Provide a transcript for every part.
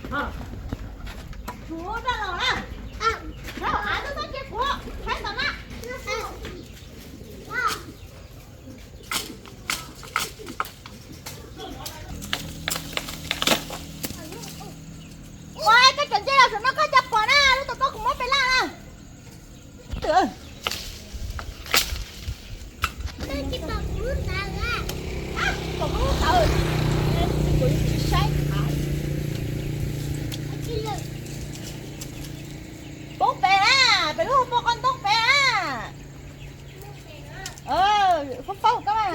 Kuv rau los na. Rau av tub txhob cia kuv, saib ntawm na. Ua, koj tseem nce los saum no koj cov pom na, lub tom koj kuv muab pem laj na. Twm. Pom kuv lub tawv, kuv tsis saib. Poob pem na, pem lub hauv paus qos ntoo pem na. Faub faub koj.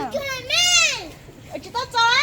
Tsis tau txog.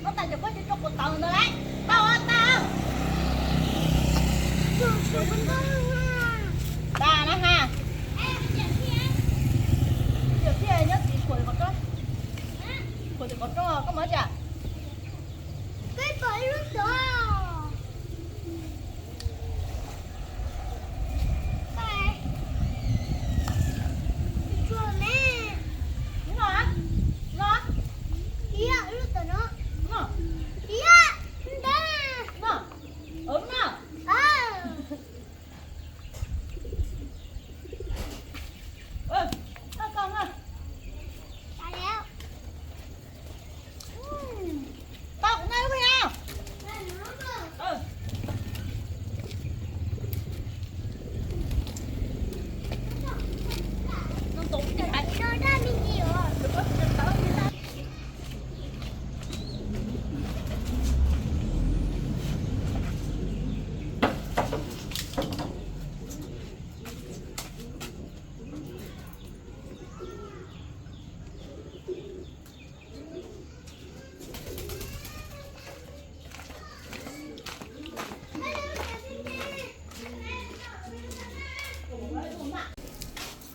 Muab tas cov pob cov tsua kuv tau ntawd lauj. Tau tau. Tas na ha. Yawm Thiaj nyob tim khuam tim qhov rooj. Khuam tim qhov rooj koj mus cas? Peb pom ib lub ntawd. Tsuag ne. No, no. Ib lub ntawm no. No. Ib ntawd. No. No. Tau kuv nqa lub no.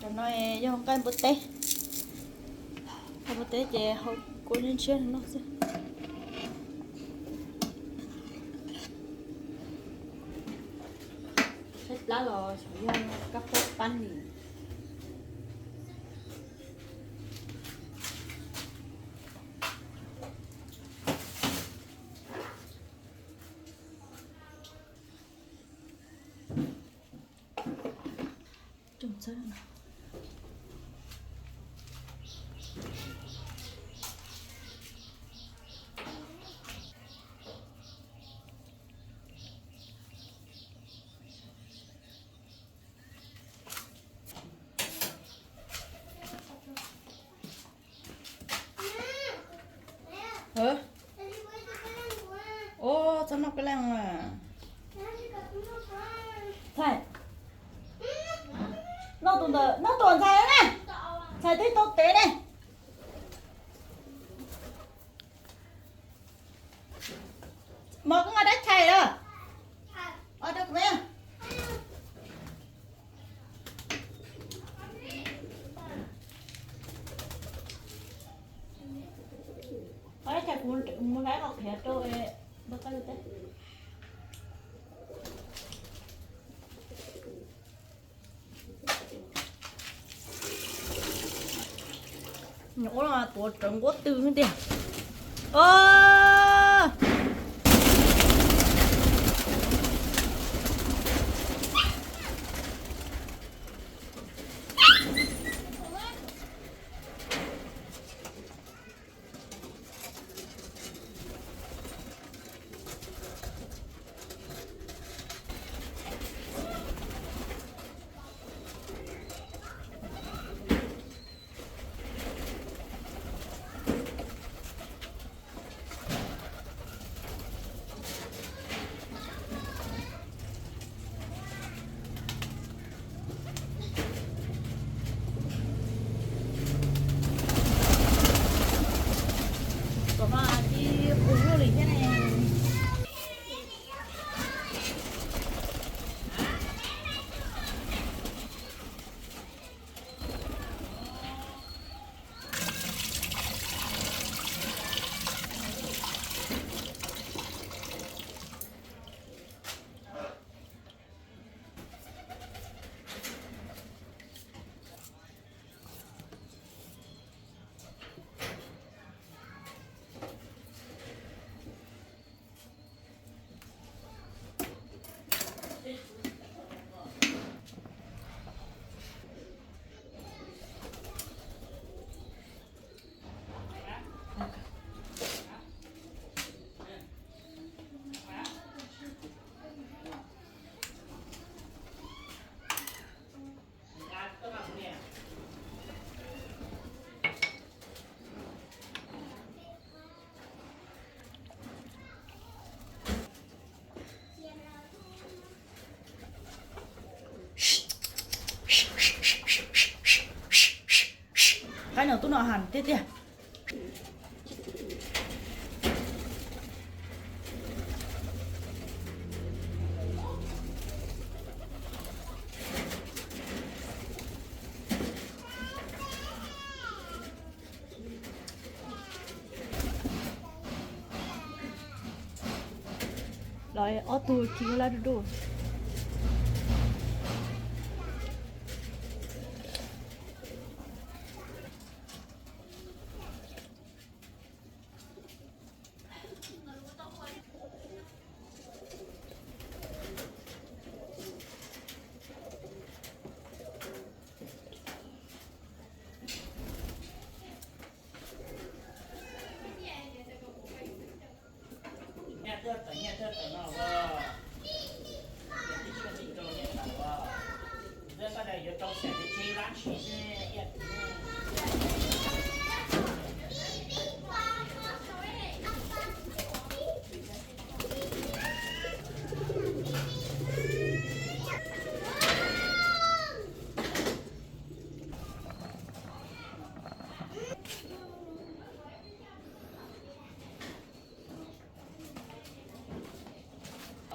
Cov no yog nqaij npua teb. Nqaij npua teb ces hau kua ntshiab ntshiab no xwb. Tshaib plab los xyov yog kab pab pab nim. Ua, txhob noj kab leej. Txhais, noj tus ntawd, noj tus ntxhais na. Txhais twb tau tev ne. Mov koj nqa dab tshais lawm. Os, rau kuv me. Os, dab tshais kuv mus hlais qhov qhiav rau npawg Qaj Lwm teb. Nyuam qhuav tuav rawv nquab tw tiag. Tub no has tiag tiag. Los ob tug khi lab du du.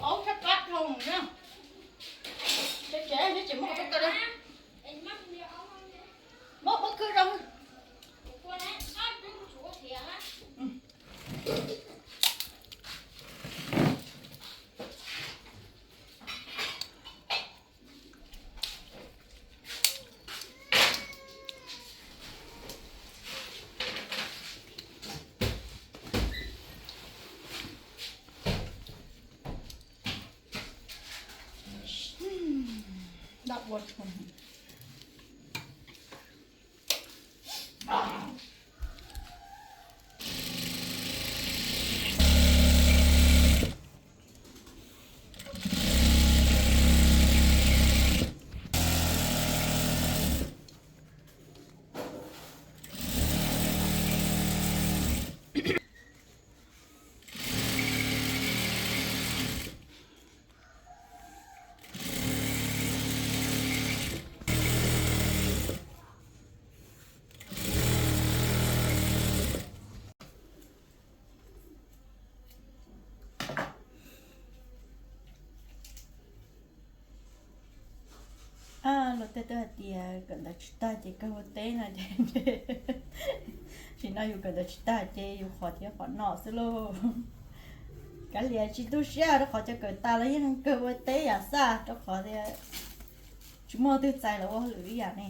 Aub sab qab dhau na. Tsev tsev tsev muab qhov tau da. Muab pob kws rau. Luag tej twb hais tias kawm ntawv tsis tag ces kawg ua teb no ces, sim no yus kawm ntawv tsis tag ces yus qhov thiab qhov no xwb lauj. Kav liam tsis tu siab rau qhov cov kawm tas los yeej kawg ua teb yam xaj rau qhov tias tsis muaj twg txais los ua hauj lwm ib yam ne.